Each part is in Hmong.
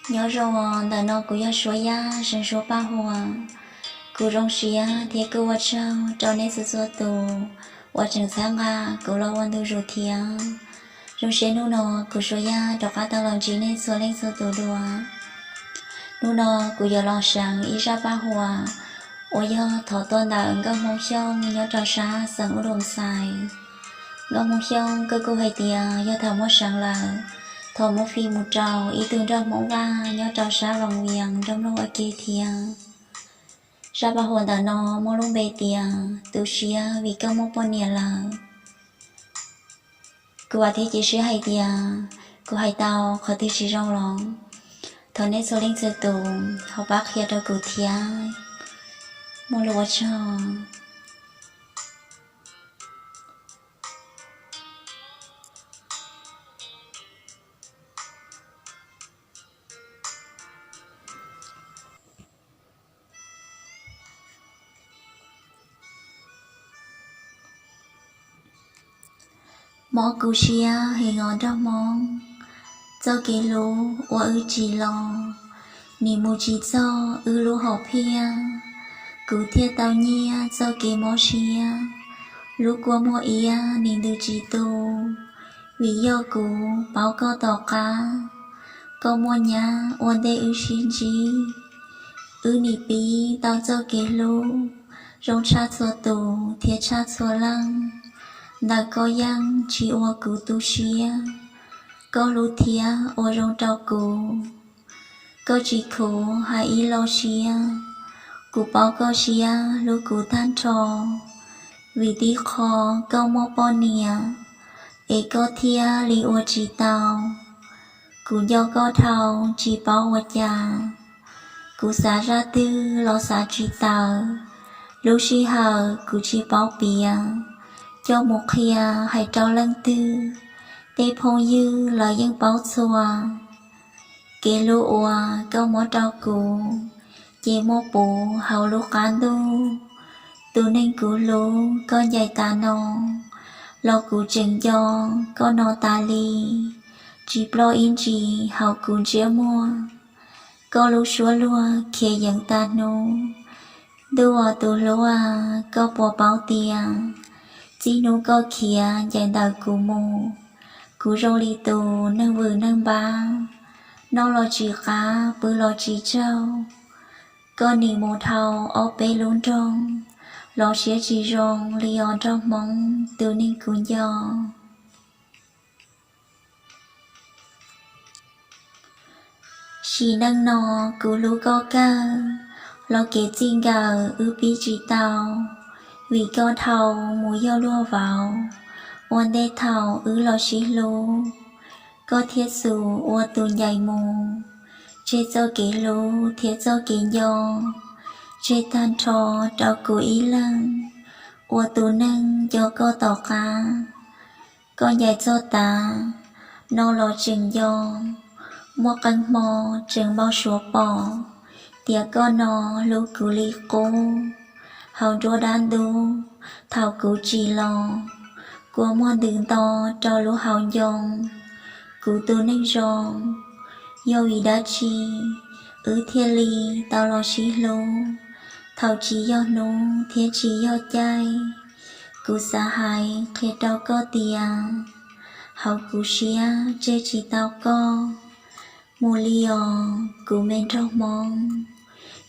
Nyob zoo, ntawm no kuv yog Suav Yaj, seem Suav Paj Huam. Kuv zoo siab thiab kuj ua tsaug rau nej txhua txhua tus uas tseem txhawb nqa kuv los ua ntu zus thiab. Zoo siab hnub no kuv Suav Yaj rov qab tau los ntsib nej txhua leej txhua tus dua. Hnub no kuv yuav los seev ib zaj paj huam uas yog thov tuaj ntawm nkauj Hmoob Xyooj nyob rau sab xeev Ub Dum Xais. Nkauj Hmoob Xyooj, koj kuj hais tias yog thaum muaj seev lawm, thov muab fij mus rau ib tug nraug Hmoob Vaj nyob rau sab Loos Vias nrog mloog ua ke thiab. Zaj paj huam ntawm no muaj lub npe tias tu siab vim koj muaj poj niam lawm. Kuv vam thiab cia siab hais tias kuv hais tau qhov twg tsis zoo los thov nej txhua leej txhua tus ho pab qhia rau kuv thiab. Muaj lus ua tsaug. Mob kuv siab heev os nraug Hmoob, txoj kev hlub uas wb tsim los, nim mus tsis txog wb lub hom phiaj. Kuv thiaj tau nyiaj txoj kev mob siab, lub kua muag iab nim ntws tsis tu, vim yog kuv pauv koj tom qab, koj muaj nyab ua ntej wb sib ntsib. Wb nim pib tau txoj kev hlub zoo tshaj txhua tus thiab tshaj txhua leej, ntawm koj yeej tsis ua kuv tu siab, koj hlub thiab ua zoo rau kuv. Koj tsis khuv hais ib lo siab, kuv paub koj siab hlub kuv tag nrho, vim tib qho koj muaj poj niam, es koj thiaj li ua tsis tau. Kuv nco koj dhau tsis paub ua cas, kuv xav zaj twg los xav tsis tawm. Lub sij hawm kuv tsis paub piav, coj mus qhia hais rau leej twg, tej phooj ywg los yeej paub txhua. Kev hlub uas koj muab rau kuv, ces muaj puv hauv lub qab ntuj. Tus neeg kuv hlub koj ncaim tas no, los kuv tseem nco koj no tas li, tsis ploj ib ntsis hauv kuv ntsiab muag. Koj lub suab luag khiav yees tas hnub, ntuj aw tus hlub aw, koj puas paub tias, txij hnub koj khiav ncaim ntawm kuv mus, kuv zoo li tus neeg vwm neeg npab, noj los tsis qab pw los tsis tsaug. Koj nim mus dhau ob peb lub nroog, los siab tsis zoo li os nraug Hmoob tus neeg kuv nco. Sim neej no kuv hlub koj kawg, los kev txij nkawm wb pib tsis tau, vim koj dhau mus yog luag vauv, ua ntej thaum wb los sib hlub. Koj thiaj xum ua tus ncaim mus, tseg txoj kev hlub thiab txoj kev nco, tseg tag nrho rau kuv ib leeg, ua tus neeg nco koj tom qab. Koj ncaim txog tav no los tseem nco, muaj qee hmo tseem npau suav pom, tias koj no hlub kuv li qub. Hauv nruab dab ntub thaum kuv tsim los, kua muag ntws nto rau lub hauv ncoo. Kuv tus neeg zoo, yog vim dab tsi wb thiaj li tau los sib hlub, thaum tsis yog hnub thiab tsis yog caij. Kuv xav hais qhia rau koj tias, hauv kuv siab tseg tsis tau koj. Mus li os kuv me nraug Hmoob,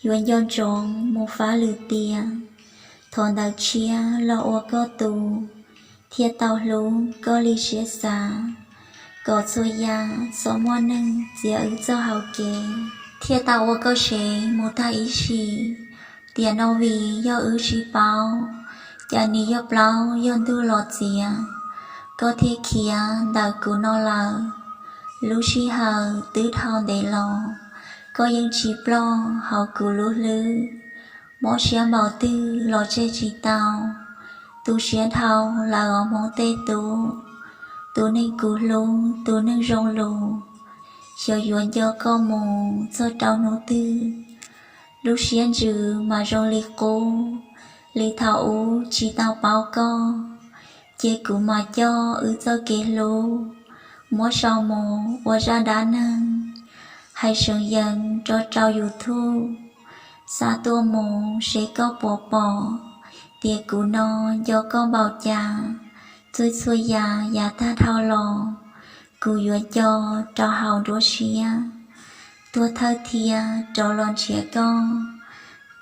yuav nco ntsoov mus fab lwm tiam. Thov ntawv tshiab los ua koj tus, thiaj tau hlub koj li siab xav. Kom txhua yam txhob muaj neeg txiav wb txoj hau kev, thiaj tau ua koj sev mus tag ib sim. Tiam no vim yog wb sib paub, cas nim yog plaub yog ntug los txiav, koj thiaj khiav ntawm kuv no lawm. Lub sij hawm twb dhau ntev los, koj yeej tsis ploj hauv kuv lub hlwb. Mob siab npaum twg los tseg tsis tau, tu siab dhau lawm os Hmoob tej tub. Tus neeg kuv hlub, tus neeg zoo lus, xyov yuav nco koj mus txog rau hnub twg. Lub siab ntsws mas zoo li qub, li thaum ub tsis tau paub koj, ces kuv mas coj wb txoj kev hlub muab sau mus ua zaj dab neeg, hais seev yees rau rau YouTube, xa tuaj mus seb koj puas pom tias kuv no nco koj npaum cas. Txhua txhua yam yav tag dhau los, kuv yuav nco rau hauv nruab siab, tuag thawj thiab rov los nrhiav koj,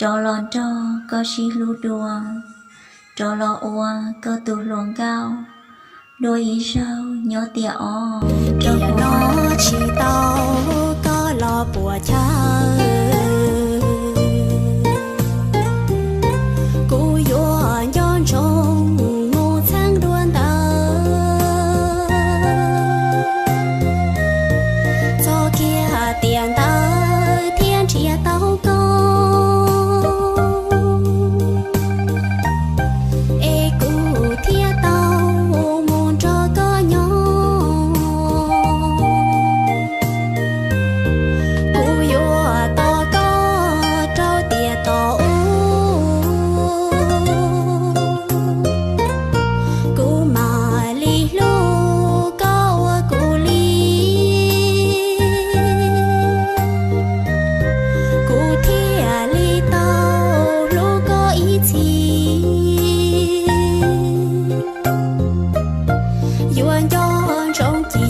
rov los nrog koj sib hlub dua, rov los ua koj tus hluas nkauj dua ib zaug nyob tiam ob. Rau no tsis tau koj los puas chaw, kuv yuav nco ntsoov mus txheeb dua ntawd. Txog kiag tiam ntawd thiaj nrhiav tau koj, es kuv thiaj tau mus nrog koj nyob. Kuv yuav tos koj rau tiam tom ub, kuv mam li hlub koj ua kuv li, kuv thiaj li tau hlub koj ib txhis. Yuav nco ntsoov ci